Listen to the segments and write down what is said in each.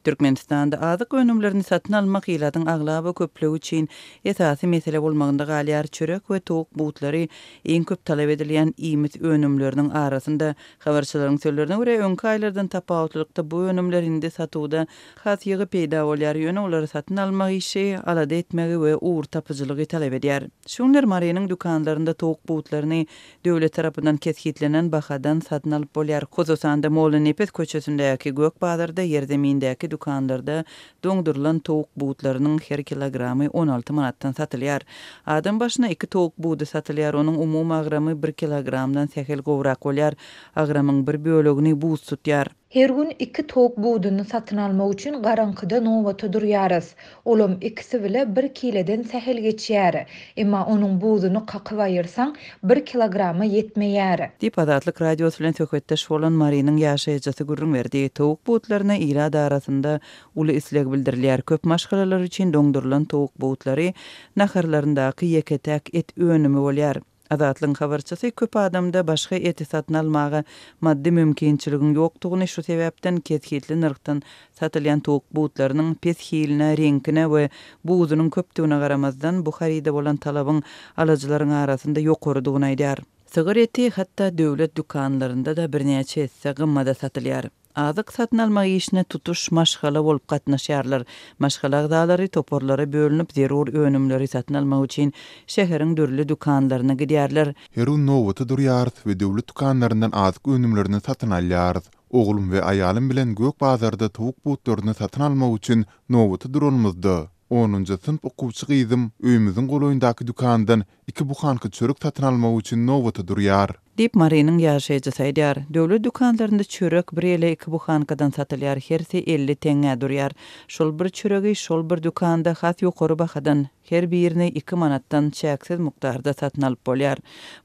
Türkmenistanda azyk önümlerini satyn almak ilatyň aglaba köplügi üçin esasy mesele bolmagynda galýar. Çörek we towuk butlary iň köp talap edilýän iýmit önümleriniň arasynda. Habarçylaryň sözlerine görä, öňki aýlardan tapawutlylykda bu önümler indi satuwda has ýygy peýda bolýar, ýöne olary satyn almak işi alada etmegi we ugurtapyjylygy talap edýär. Şu günler Marynyň dükanlarynda towuk butlaryny döwlet tarapyndan kesgitlenen bahadan satyn alyp bolýar. Hususan-da, Mollanepes köçesindäki Gök bazarda, ýerzemindäki dükanlarda doňdurylan towuk butlarynyň her kilogramy 16 manatdan satylýar. Adam başyna iki towuk budy satylýar, onuň umumy agramy bir kilogramdan sähel gowrak bolýar. Agramyň bir bölegini buz tutýar. Her gün iki towuk buduny satyn almak üçin garaňkyda nobata durýarys. Olam ikisi bile bir kileden sähel geçýär. Emma onuň buduny kakyp aýyrsaň, bir kilograma ýetmeýär. Diýip, Azatlyk Radiosy bilen söhbetdeş bolan Marynyň ýaşaýjysy gürrüň berdi. Towuk butlaryna ilat arasynda uly isleg bildirilýär. Köp maşgalalar üçin doňdurylan towuk butlary naharlaryndaky ýeke-täk et önümi bolýar. Azatlygyň habarçysy köp adamda başga eti satyn almaga maddy mümkinçiligiň ýokdugyny, şu sebäpden kesgitli nyrhdan satylýan towuk butlarynyň pes hiline, reňkine we buzunyň köpdügine garamazdan, bu haryda bolan talabyň alyjylaryň arasynda ýokarydygyny aýdýar. Sygyr eti hatda döwlet dükanlarynda-da birnäçe esse gymmada satylýar. Azyk satyn almak işine tutuş maşgala bolup gatnaşýarlar. Maşgala agzalary toparlara bölünip, zerur önümleri satyn almak üçin şäheriň dürli dükanlaryna gidýärler. Her gün nobata durýarys we döwlet dükanlaryndan azyk önümlerini satyn alýarys. Oglum we aýalym bilen Gök bazarda towuk butlaryny satyn almak üçin nobata duranymyzda, onunjy synp okuwçy gyzym öýümiziň golaýyndaky dükandan iki buhanka çörek satyn almak üçin nobata durýar. Diýip, Marynyň ýaşaýjysy aýdýar. Döwlet dükanlarynda çörek bir ele iki buhankadan satylýar, hersi 50 teňňä durýar. Şol bir çöregi şol bir dükanda has ýokary bahadan, her birini iki manatdan çäksiz mukdarda satyn alyp bolýar.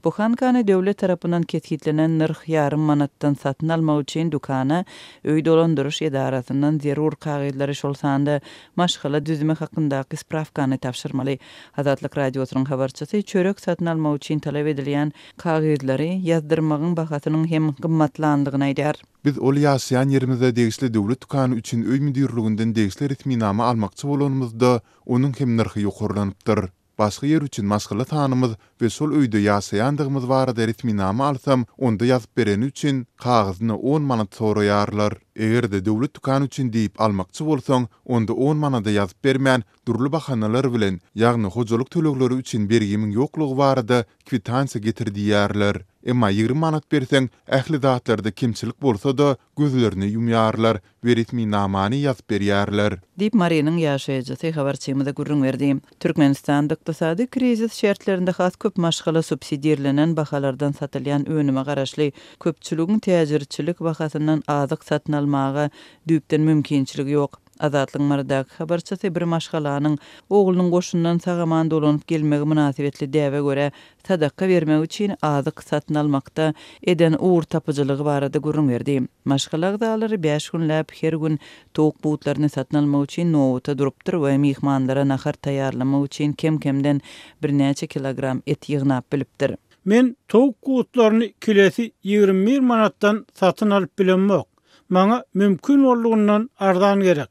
Buhankany döwlet tarapyndan kesgitlenen nyrh ýarym manatdan satyn almak üçin dükana öý dolandyryş edarasyndan zerur kagyzlary, şol sanda maşgala düzümi hakyndaky sprawkany tabşyrmaly. Azatlyk Radiosynyň habarçysy çörek satyn almak üçin talap edilýän kagyzlary ýazdyrmagyň bahasynyň hem gymmatlandygyny aýdýar. Biz ol ýaşaýan ýerimize degişli döwlet dükany üçin öý müdirliginden degişli resminama almakçy bolanymyzda, onuň hem nyrhy ýokarlanypdyr. Başga ýer üçin maşgala sanymyz we şol öýde ýaşaýandygymyz barada resminama alsam, onda ýazyp bereni üçin kagyzyna on manat soraýarlar. Eger-de döwlet dükany üçin diýip almakçy bolsaň, onda on manada ýazyp bermän, dürli bahanalar bilen, ýagny hojalyk tölegleri üçin bergimiň ýoklugy barada kwitansiýa getir diýýärler. Emma 20 manat berseň, ähli zatlarda kemçilik bolsa-da, gözlerini ýumýarlar we resminamany ýazyp berýärler. Diýip, Marynyň ýaşaýjysy habarçymyza gürrüň berdi. Türkmenistanda ykdysady krizis şertlerinde has köp maşgala subsidirlenen bahalardan satylýan önüme garaşly. Köpçüligiň täjirçilik bahasyndan azyk satyn almaga düýpden mümkinçiligi ýok. Azatlygyň Marydaky habarçysy bir maşgalanyň oglunyň goşundan sag-aman dolanyp gelmegi mynasybetli däbe görä sadaka bermek üçin azyk satyn almakda eden ugurtapyjylygy barada gürrüň berdi. Maşgala agzalary bäş günläp her gün towuk butlaryny satyn almak üçin nobata durupdyr we myhmanlara nahar taýýarlamak üçin kem-kemden birnäçe kilogram et ýygnap bilipdir. Men towuk butlaryny kilesi 21 manatdan satyn alyp bilemok. Maňa mümkin boldugyndan arzan gerek.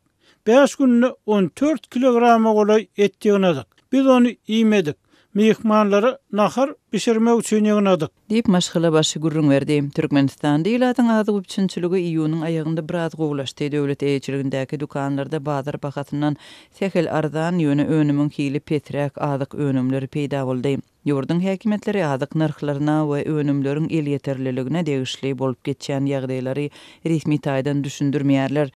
Bäş günde on dört kilograma golaý et ýygnadyk. Biz ony iýmedik. Myhmanlara nahar bişirmek üçin ýygnadyk. Diýip, maşgala başy gürrüň berdi. Türkmenistanda ilatyň azyk üpjünçiligi iýunyň aýagynda biraz gowulaşdy. Döwlet eýeçiligindäki dükanlarda bazar bahasyndan sähel arzan, ýöne önümiň hili pesräk azyk önümleri peýda boldy. Ýurduň häkimiýetleri azyk nyrhlaryna we önümleriň elýeterliligine degişli bolup geçýän ýagdaýlary resmi taýdan düşündirmeýärler.